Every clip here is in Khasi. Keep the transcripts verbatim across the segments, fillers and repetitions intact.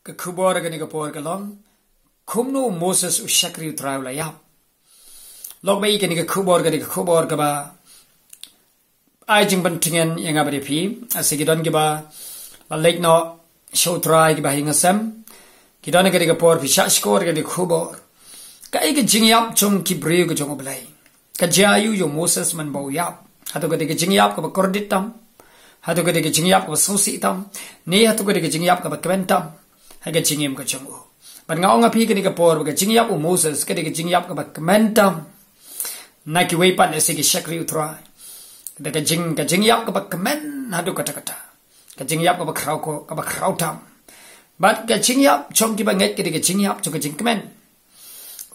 Ka khubor kane ka por ka long, kumno u Moses u shakri u Trai u la ïap. Long ba ïa kane ka khubor, kane ka khubor kaba ai jingpyntngen ïa nga bad ïa phi. Ase ki don kiba la leit noh sha u Trai, kiba ha ïing ha sem. Ki don ha kane ka por phi shah shkor kane ka khubor. Kaei ka jingïap jong ki briew ka jong U Blei? Ka jia aïu ïa u Moses man ba u ïap? Hato ka dei ka jingïap kaba kordit tam? Hato ka dei ka jingïap kaba sngewsih tam? Ne hato ka dei ka jingïap kaba kmen tam ha ka jingim ka jong u? Bad nga ong ha phi kane ka por ba ka jingïap u Moses ka dei ka jingïap kaba kmen tam. Na kiwei pat, ase ki shakri u Trai, ka dei ka jing, ka jingïap kaba kmen haduh katta katta. Ka jingïap kaba khraw ko, kaba khraw tam. Bad ka jingïap jong kiba ngeit ka dei ka jingïap jong ka jingkmen.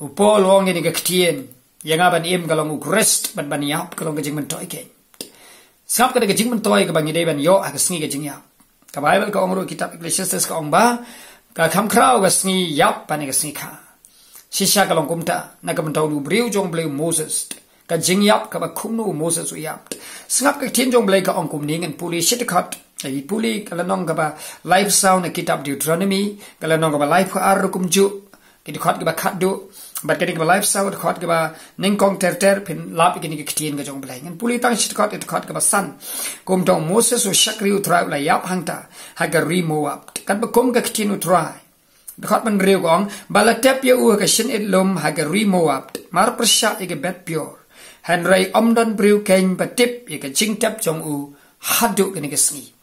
U Paul u ong ïa kane ka ktien, ïa nga ban im ka long u Khrist, bad ban ïap ka long ka jingmyntoi keiñ. Sngap, ka dei ka jingmyntoi kaba ngi dei ban ïoh ha ka sngi ka jingïap. Ka Baibl ka ong ruh, kitab Ecclesiastes ka ong ba ka kham khraw ka sngi ïap ban ïa ka sngi kha. Shisha ka long kumta na ka bynta u briew jong U Blei u Moses. Ka jingïap kaba kumno u Moses u ïap. Sngap, ka ktien jong U Blei ka ong kumne, ngan pule shi dkhot. Ngi pule ka lynnong kaba laiphew saw na kitab Deuteronomi, ka lynnong kaba laiphew ar ruh kumjuh, ki dkhot kiba khatduh, bad kane kaba laiphew saw, dkhot kaba nyngkong ter ter. Phin lap ïa kane ka ktien ka jong U Blei. Ngan pule tang shi dkhot, dkhot kaba san. Kumta u Moses u shakri u Trai u la ïap hangta ha ka ri Moab, katba kum ka ktien u Trai. Dkhot ba hynriew ka ong ba la tep ïa u ha ka shin-it lum ha ka ri Moab, mar pyrshah ïa ka bet Peor. Hynrei ym don briew keiñ ba tip ïa ka jingtep jong u haduh kane ka sngi.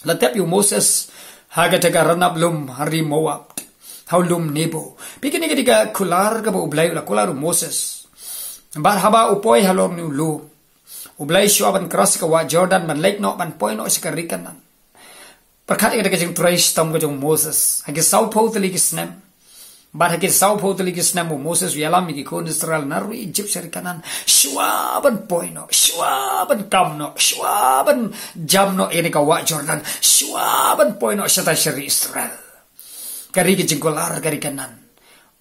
La tep ïa u Moses ha kata ka ranap lum ha ri Moab, ha u lum Nebo. Phi, kane ka dei ka kular kaba U Blei u la kular u Moses. Bad haba u poi halor une u lum, U Blei shuwa ban cross ka wah Jordan ban leit noh, ban poi noh sha ka ri Kanaan, pyrkhat ïa kata ka jingtrei shitom ka jong u Moses ha ki sawphew tylli ki snem. Bad ha ki sawphew tylli ki snem u Moses u ïalam ïa ki khun Israel na ri Egypt sha ri Kanaan. Shuwa ban poi noh, shuwa ban kam noh, shuwa ban jam noh ïa kane ka wah Jordan, shuwa ban poi noh shatai sha ri Israel, ka ri ka jingkular, ka ri Kanaan,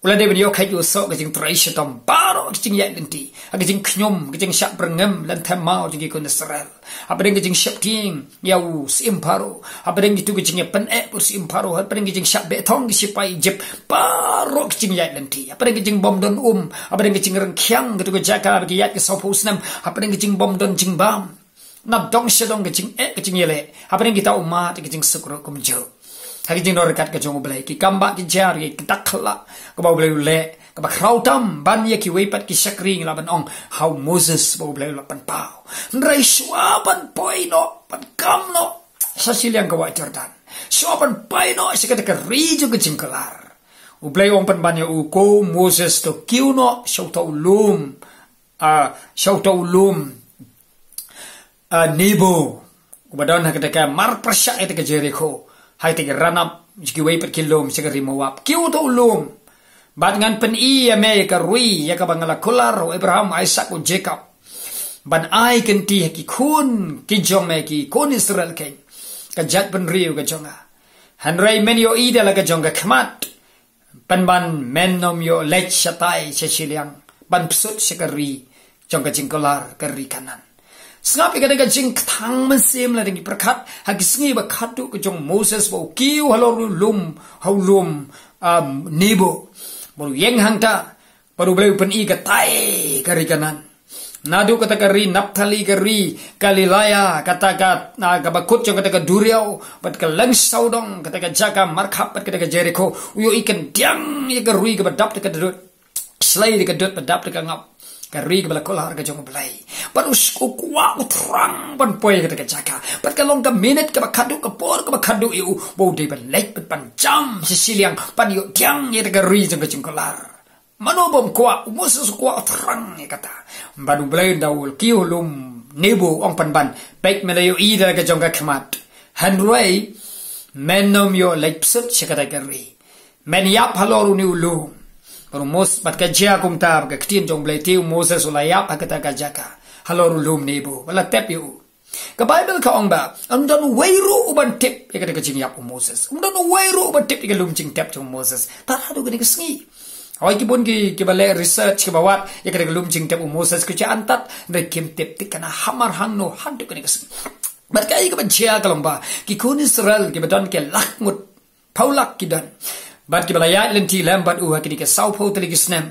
u la dei ban ïoh kheit ïa u soh ka jingtrei shitom baroh, ka jingïaid lynti, ka jingkhñium, ka jingshah byrngem lem them maw jong ki khun Israel. Hapdeng ka jingsheptieng ïa u syiem Pharaoh, hapdeng kito ka jingïapyneh bad u syiem Pharaoh, hapdeng ka jingshah beh thong ki shipai Egypt, baroh ka jingïaid lynti, hapdeng ka jingbym don um, hapdeng ka jingryngkhiang kato ka jaka ba ki ïaid ka sawphew snem, hapdeng ka jingbym don jingbam. Na dong sha dong ka jingeh, ka jingïaleh, hapdeng kita ummat ka jingsuk ruh kumjuh. Ha ka jingdon ryngkat ka jong U Blei, ki kam ba ki jia, ki kata ka la kaba U Blei u leh, kaba khraw tam ban ïa kiwei pat ki shakri ngi lah ban ong ha u Moses ba U Blei u la pynpaw. Hynrei shuwa ban poi noh, ban kam noh sha shiliang ka wah Jordan, shuwa ban poi noh sha kata ka ri jong ka jingkular, U Blei u ong pynban ïa u, ko Moses, to kiew noh sha uta u lum, ah, sha uta u lum, ah, Nebo, uba don ha kata ka mar pyrshah ïa kata ka Jerikho, ha kata ka ranap jong kiwei pat ki lum sha ka ri Moab. Kiew uta u lum, bad ngan pyni ïa me ïa ka ri ïa kaba nga la kular ha u Abraham, Isaak, u Jakob, ban ai kynti ha ki khun ki jong me, ki khun Israel keiñ, ka jaitbynriew ka jong nga. Hynrei men ïohi da la ka jong ka khmat, pynban men ym ïoh leit shatai sha shiliang ban pynshut sha ka ri jong ka jingkular, ka ri Kanaan. Sngap ïa kata ka jingkthang mynsiem lada ngi pyrkhat ha ki sngi ba khatduh ka jong u Moses ba u kiew halor u lum, ha u lum, um, Nebo, ba u ïeng hangta, ba U Blei u pyni katai ka ri Kanaan. Naduh kata ka ri Naphtali, ka ri Galilaya, kata ka, na, kaba kut jong kata ka duriaw bad ka leng sawdong, kata ka jaka markhap bad kata ka Jerikho, u ïohi khyndiat ïa ka ri kaba dap da ka dud, shlei da ka dud bad dap da ka ngap, ka ri kaba la kular ka jong U Blei. Bad u s-, u kwah, u thrang ban poi ha kata ka jaka. Bad ka long ka minit kaba khatduh, ka por kaba khatduh ïa u ba u dei ban leit bad ban jam sha shiliang ban ïoh pdiang ïa kata ka ri jong ka jingkular. Mano bym kwah? U Moses u kwah, u thrang ïa kata. Bad U Blei ynda u kiew ha u lum Nebo u ong pynban, peit, me la ïohi da la ka jong ka khmat, hynrei men ym ïoh leit pynshut sha kata ka ri. Men ïap halor une u lum. Bad u Mos-, bad ka jia kumta, bad ka ktien jong U Blei, te u Moses u la ïap ha kata ka jaka, halor u lum Nebo, ba la tep ïa u. Ka Baibl ka ong ba ym don uwei ruh uban tip ïa kata ka jingïap u Moses. Ym don uwei ruh uban tip ïa ka lum jingtep jong u Moses tad haduh kane ka sngi. Hooid, ki bun ki, kiba leh research, kiba wad ïa kata ka lum jingtep u Moses, ki ong antad, hynrei kim tip thikna hamar hangno haduh kane ka sngi. Bad kaei kaba jia ka long ba ki khun Israel kiba don ki lak ngut Phew lak ki don. Bad kiba la ïaid lynti lem bad u ha kine ki sawphew tylli ki snem.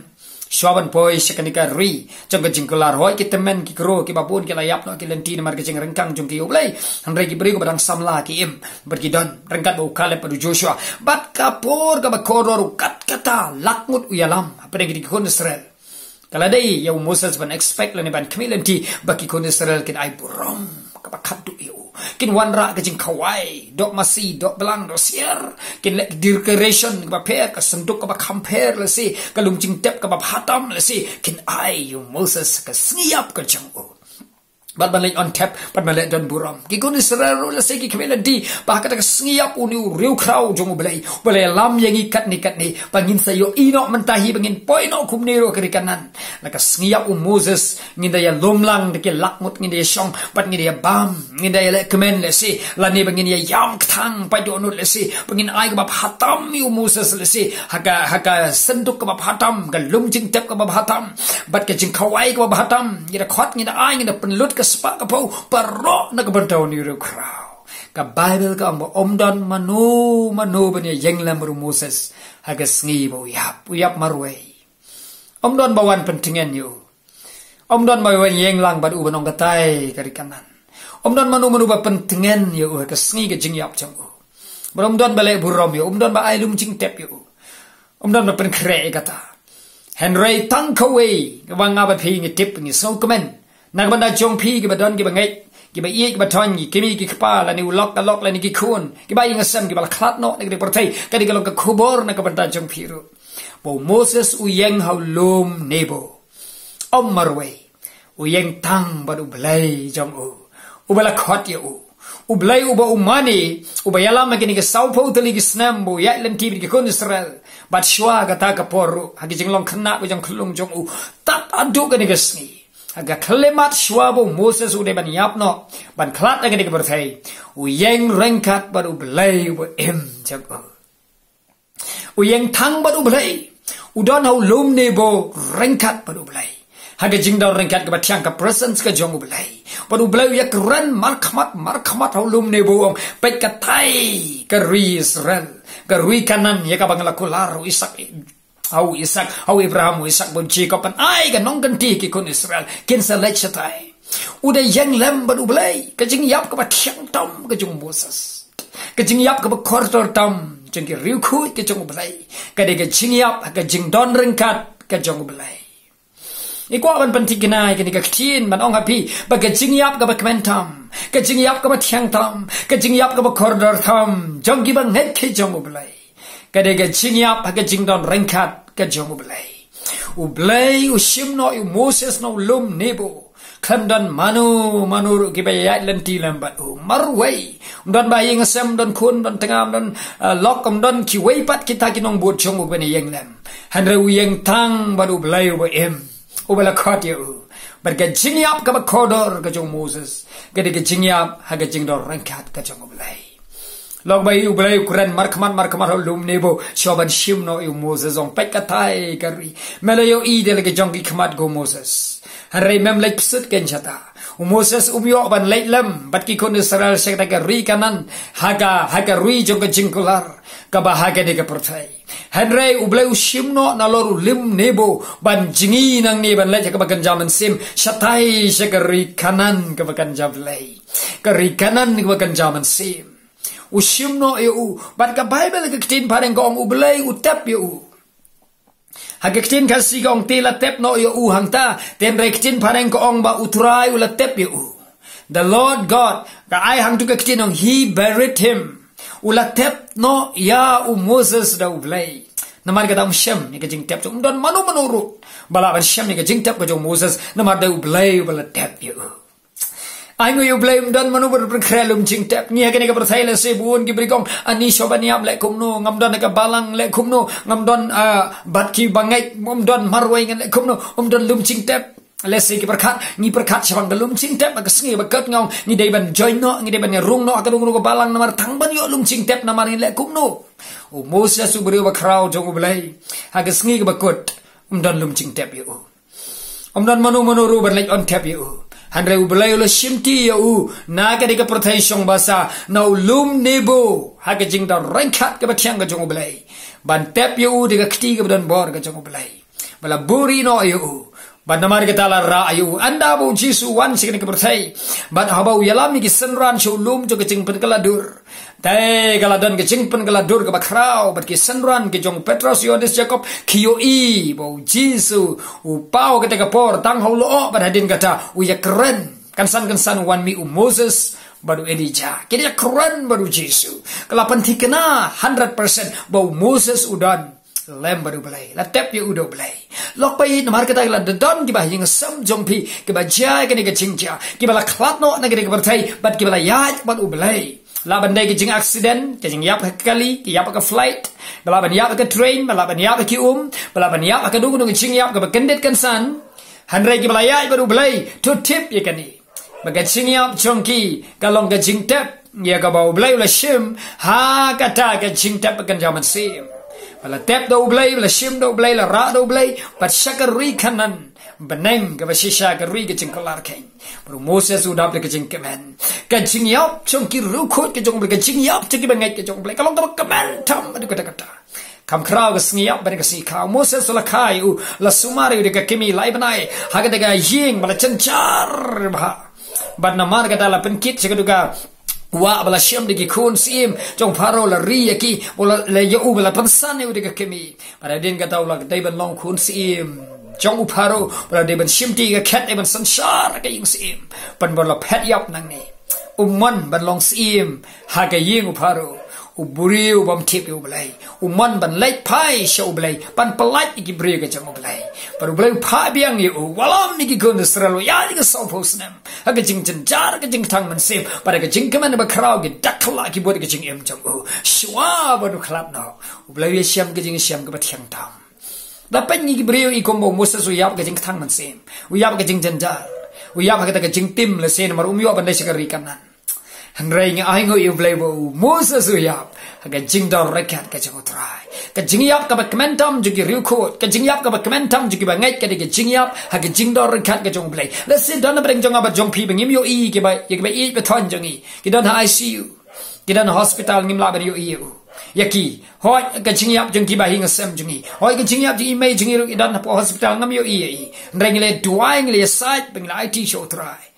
Shuwa ban poi sha kane ka ri jong ka jingkular, hooid ki tymmen ki kro kiba bun ki la ïap noh ki lynti namar ka jingryngkang jong ki ïa U Blei. Hynrei ki briew kiba dang samla ki im bad ki don ryngkat bad u Kaleb bad u Joshua. Bad ka por kaba kordor u kat kata lak ngut u ïalam hapdeng ki khun Israel. Ka la dei ïa u Moses ban expect lane ban khmih lynti ba ki khun Israel kin ai burom kaba khatduh ïa u. Kin wanrah ka jingkhawai, doh masi, doh blang, doh siar. Kin leh decoration kaba pher, ka synduk kaba kham pher lehse, ka lum jingtep kaba bha tam lehse. Kin ai ïa u Moses ka sngi ïap ka jong u. Bad ban leit on tep, bad ban leit don burom. Ki khun Israel ruh lehse ki khmih lynti ba ha kata ka sngi ïap une u riewkhraw jong U Blei, U Blei u lam ïa ngi katne katne, ba ngin sa ïohi noh mynta hi, ba ngin poi noh kumne ruh ha ka ri Kanaan. La ka sngi ïap u Moses, ngin da ïalum lang da ki lak ngut, ngin da ïashong bad ngin da ïabam, ngin da ïaleh kmen lehse, lane ba ngin ïaïam kthang pat dohnud lehse, ba ngin ai kaba bha tam ïa u Moses lehse, ha ka, ha ka synduk kaba bha tam, ka lum jingtep kaba bha tam, bad ka jingkhawai kaba bha tam. Ngi da khot, ngi da ai, ngi da pynlut ka spah ka phew, baroh na ka bynta une u riewkhraw. Ka Baibl ka ong ba ym don mano mano ban ïaïeng lem bad u Moses ha ka sngi ba u ïap, u ïap marwei. Ym don ba wan pyntngen ïa u. Ym don ba wan ïeng lang bad u ban ong katai ka ri Kanaan. Ym don mano mano ba pyntngen ïa u ha ka sngi ka jingïap jong u. Bad ym don ba leh burom ïa u, ym don ba ai lum jingtep ïa u. Ym don ba pynkhreh ïa kata. Hynrei tang kawei kaba nga bad phi ngi tip, ngi sngewkmen. Na ka bynta jong phi kiba don kiba ngeit, kiba ïeit kiba thoiñ, ki kmie ki kpa, lane u lok ka lok, lane ki khun kiba ïeng ha sem, kiba la khlad noh na ka pyrthei, ka dei ka long ka khubor na ka bynta jong phi ruh. Ba u Moses u ïeng ha u lum Nebo. Ym marwei. U ïeng tang bad U Blei jong u, uba la khot ïa u. U Blei uba u mane, uba ïalam ha kine ki sawphew tylli ki snem ba u ïaid lynti bad ki khun Israel. Bad shuwa kata ka por ruh, ha ki jinglong khynnah ba jong khyllung jong u, tad haduh kane ka sngi, ha ka khyllipmat shuwa ba u Moses u dei ban ïap noh, ban khlad na kane ka pyrthei, u ïeng ryngkat bad U Blei uba im jong u. U ïeng tang bad U Blei. U don ha u lum Nebo ryngkat bad U Blei. Ha ka jingdon ryngkat kaba thiang, ka presence ka jong U Blei. Bad U Blei u ïakren markhmat markhmat ha u lum Nebo, u ong, peit katai ka ri Israel, ka ri Kanaan ïa kaba nga la kular ha u Isaak, ha u Isaak, ha u Abraham, u Isaak bad u Jakob, ban ai ka nongkynti ki khun Israel, kin sa leit shatai. U da ïeng lem bad U Blei. Ka jingïap kaba thiang tam ka jong u Moses, ka jingïap kaba kordor tam jong ki riewkhuid ka jong U Blei, ka dei ka jingïap ha ka jingdon ryngkat ka jong U Blei. I kwah ban pynthikna ïa kane ka ktien ban ong ha phi ba ka jingïap kaba kmen tam, ka jingïap kaba thiang tam, ka jingïap kaba kordor tam jong kiba ngeit ha ka jong U Blei, ka dei ka jingïap ha ka jingdon ryngkat ka jong U Blei. U Blei u shim noh ïa u Moses na u lum Nebo. Khlem don mano mano ruh kiba ïaid lynti lem bad u marwei. Ym don ba ïeng ha sem, ym don khun, ym don tnga, ym don, ah, lok, ym don kiwei pat kita ki nongbud jong u ban ïeng lem. Hynrei u ïeng tang bad U Blei uba im, uba la khot ïa u. Bad ka jingïap kaba kordor ka jong u Moses, ka dei ka jingïap ha ka jingdon ryngkat ka jong U Blei. Long ba U Blei u kren markhmat markhmat ha u lum Nebo shuwa ban shim noh ïa u Moses, ong, peit katai ka ri. Me la ïohi da la ka jong ki khmat ko Moses, hynrei mem leit pyrshah kein shata. U Moses um ïoh ban leit lem bad ki khun Israel sha kata ka ri Kanaan, ha ka, ha ka ri jong ka jingkular, kaba ha kane ka pyrthei. Hynrei U Blei u shim noh nalor u lum Nebo ban jngi nangne, ban leit ha kaba kynja mynsiem, shatai sha ka ri Kanaan kaba kynja Blei, ka ri Kanaan kaba kynja mynsiem. U shim noh ïa u. Bad ka Baibl, ka ktien phareng ka ong U Blei u tep ïa u. Ha ka ktien Khasi ka ong te la tep noh ïa u hangta, te hynrei ka ktien phareng ka ong ba U Trai u la tep ïa u. The Lord God, ka ai hangtu ka ktien, ong, he buried him. U la tep noh ïa u Moses da U Blei. Namar kata um shem ïa ka jingtep jong u. Ym don mano mano ruh ba lah ban shem ïa ka jingtep ka jong u Moses, namar da U Blei uba la tep ïa u. Ai nguh ïa U Blei, ym don mano ba pyrkhat lum jingtep. Ngi ha kane ka pyrthei lehse bun ki briew ki ong, ani shuwa ban ïap leh kumno, ngam don ka balang leh kumno, ngam don, ah, bad kiba ngeit, ym don marwei ngan leh kumno, ym don lum jingtep. Lehse ki pyrkhat, ngi pyrkhat shaphang ka lum jingtep, ka sngi ba kut nga ong, ngi dei ban join noh, ngi dei ban ïarung noh ha ka rung rung ka balang namar tang ban ïoh lum jingtep, namar ngin leh kumno. U Moses u briew bakhraw jong U Blei, ha ka sngi kaba kut, ym don lum jingtep ïa u. Ym don mano mano ruh ban leit on tep ïa u. Hynrei U Blei u la shimti ïa u na ka dei ka pyrthei shong basa, na u lum Nebo, ha ka jingdon ryngkat kaba thiang ka jong U Blei, ban tep ïa u da ka kti kaba don bor ka jong U Blei, ba la buhrieh noh ïa u. Bad namar kata la rah ïa u, ynda ba U Jisu u wan sha kane ka pyrthei, bad haba u ïalam ïa ki synran sha u lum jong ka jingpynkylla dur, te ka la don ka jingpynkylla dur kaba khraw, bad ki synran ki jong u Petros, Ïohannes, Jakob ki ïohi ba U Jisu u paw kata ka por tang ha u lyoh, bad hadien kata u ïakren. Kynsan kynsan u wan mih u Moses bad u Elijah, ki da ïakren bad U Jisu. Ka la pynthikna hundred percent ba u Moses u don lem bad U Blei, la tep ïa u da U Blei. Lok ba ïeit, namar kata la don kiba ha ïing ha sem jong phi kiba jia ïa kane ka jingjia, kiba la khlad noh na kane ka pyrthei bad kiba la ïaid bad U Blei. Lah ban dei ka jingaccident, ka jingïap ha ka kali, ka ïap ha ka flight, ba lah ban ïap ha ka train, ba lah ban ïap ha ki um, ba lah ban ïap ha kano kano ka jingïap kaba kyndit kynsan. Hynrei kiba la ïaid bad U Blei, to tip ïa kane, ba ka jingïap jong ki ka long ka jingtep ïa kaba U Blei u la shim ha kata ka jingtep ba kynja mynsiem. Ba la tep da U Blei, ba la shim da U Blei, la rah da U Blei, bad sha ka ri Kanaan bneng kaba shisha, ka ri ka jingkular khein. Bad u Moses u dap da ka jingkmen. Ka jingïap jong ki riewkhuid ka jong U Blei, ka jingïap jong ki bangeit ka jong U Blei, ka long kaba kmen tam haduh katta katta. Kam khraw ka sngi ïap bad ka sngi khaw, u Moses u la kha ïa u, la sumar ïa u da ka kmie lai bnai ha kata ka ïing ba la jynjar bha. Bad namar kata la pynkit sha kato ka wah ba la shim da ki khun syiem jong u Pharaoh, la ri ïa ki, u la, la ïa u ba la pynsan ïa u da ka kmie. Bad hadien kata u la dei ban long khun syiem jong u Pharaoh, u la dei ban shimti ka khet, dei ban synshar ka ïing syiem. Bad ba la phet ïap nangne, um mon ban long syiem ha ka ïing u Pharaoh, u briew bym tip ïa U Blei. Um mon ban leit phai sha U Blei, ban pyllait ïa ki briew ka jong U Blei. Bad U Blei u phah biang ïa u, u wallam ïa ki khun Israel, u ïaid ïa ka sawphew snem ha ka jingjynjar, ka jingkthang mynsiem, bad ka jingkmen bakhraw, ki dak khlak ki bud ka jingim jong u. Shuwa ban u khlad noh, U Blei u ïashem ka jingshem kaba thiang tam. Da peit ngi ki briew i kumba u Moses u ïap ka jingkthang mynsiem, u ïap ka jingjynjar, u ïap ha kata ka jingtim lehse namar um ïoh ban leit sha ka ri Kanaan. Hynrei ngi ainguh ïa U Blei ba u Moses u ïap ha ka jingdon ryngkat ka jong U Trai. Ka jingïap kaba kmen tam jong ki riewkhuid, ka jingïap kaba kmen tam jong ki bangeit, ka dei ka jingïap ha ka jingdon ryngkat ka jong U Blei. Lehse don na pdeng jong nga bad jong phi ba ngim ïohi ïa kiba, ïa kiba ïeit ba thon jong ngi, ki don ha I C U, ki don ha hospital, ngim lah ban ïohi ïa u, ïa ki. Hooid ka jingïap jong ki ba ha ïing ha sem jong ngi, hooid ka jingïap jong i mei jong ngi ruh i don hapoh hospital, ngam ïohi ïa i. Hynrei ngi la duwai, ngi la ïasaid ba ngi la aiti sha U Trai.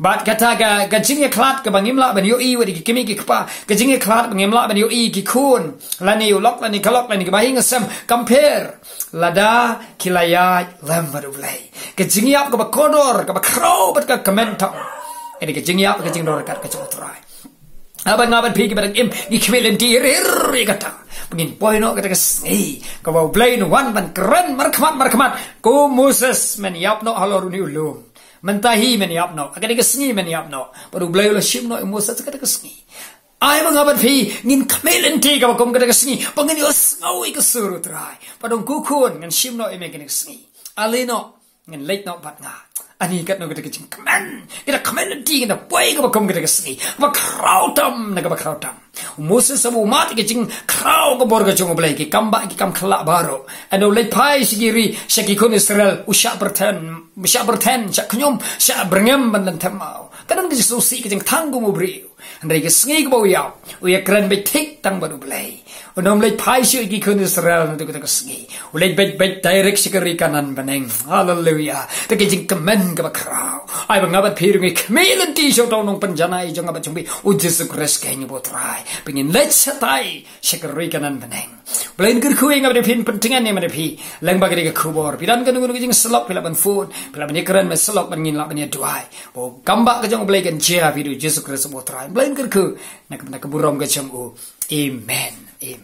Bad kata ka, ka jingïakhlad kaba ngim lah ban ïohi wat ïa ki kmie ki kpa, ka jingïakhlad ba ngim lah ban ïohi ïa ki khun, lane u lok lane ka lok lane kiba ha ïing ha sem, kam pher lada ki la ïaid lem bad U Blei. Ka jingïap kaba kordor, kaba khraw bad ka kmen tam, ka dei ka jingïap, ka jingdon ryngkat ka jong U Trai. Haba nga bad phi kiba dang im ngi khmih lynti rir ïa kata, ba ngin poi noh kata ka sngi kaba U Blei un wan ban kren markhmat markhmat. Ko Moses, men ïap noh halor une u lum. Mynta hi men ïap noh, ha kane ka sngi men ïap noh. Bad U Blei u la shim noh ïa u Moses ha kata ka sngi. Ai ba nga bad phi ngin khmih lynti kaba kum kata ka sngi, ba ngin ïohsngew ïa ka sur U Trai, ba dang, ko khun, ngan shim noh ïa me ha kane ka sngi. Ale noh, ngan leit noh bad nga. Ani katno kata ka jingkmen, kata ka kmen lynti, kata poi kaba kum kata ka sngi, kaba khraw tam na kaba khraw tam. U Moses haba u mad ïa ka jingkhraw ka bor ka jong U Blei, ki kam bah, ki kam khyllah baroh, hynda u leit phai sha ki ri, sha ki khun Israel, u shah byrthen, u shah byrthen, shah khñium, shah byrngem ban lynthep maw. Ka don ka jingsngewsih, ka jingkthang kum u briew. Hynrei ka sngi kaba u ïap, u ïakren beit thik tang bad U Blei. Un ym leit phai shuh ïa ki khun Israel naduh kata ka sngi. U leit beit beit direct sha ka ri Kanaan bneng. Haleluia. Kata ka jingkmen kaba khraw. Ai ba nga bad phi ruh ngi khmih lynti sha uta u nongpynjanai jong nga bad jong phi, U Jisu Khrist keiñ uba U Trai, ba ngin leit shatai sha ka ri Kanaan bneng. Blei un kyrkhu ïa nga bad ïa phi, un pyntngen ïa nga bad ïa phi lyngba kane ka khubor. Phi don kano kano ka jingsyllok, phi lah ban phone, phi lah ban ïakren, ban syllok, ban ngin lah ban ïaduwai. Ba u kam bah ka jong U Blei kan jia ha phi da U Jisu Khrist uba U Trai. Blei un kyrkhu na ka bynta ka burom ka jong u. Amen. Amen.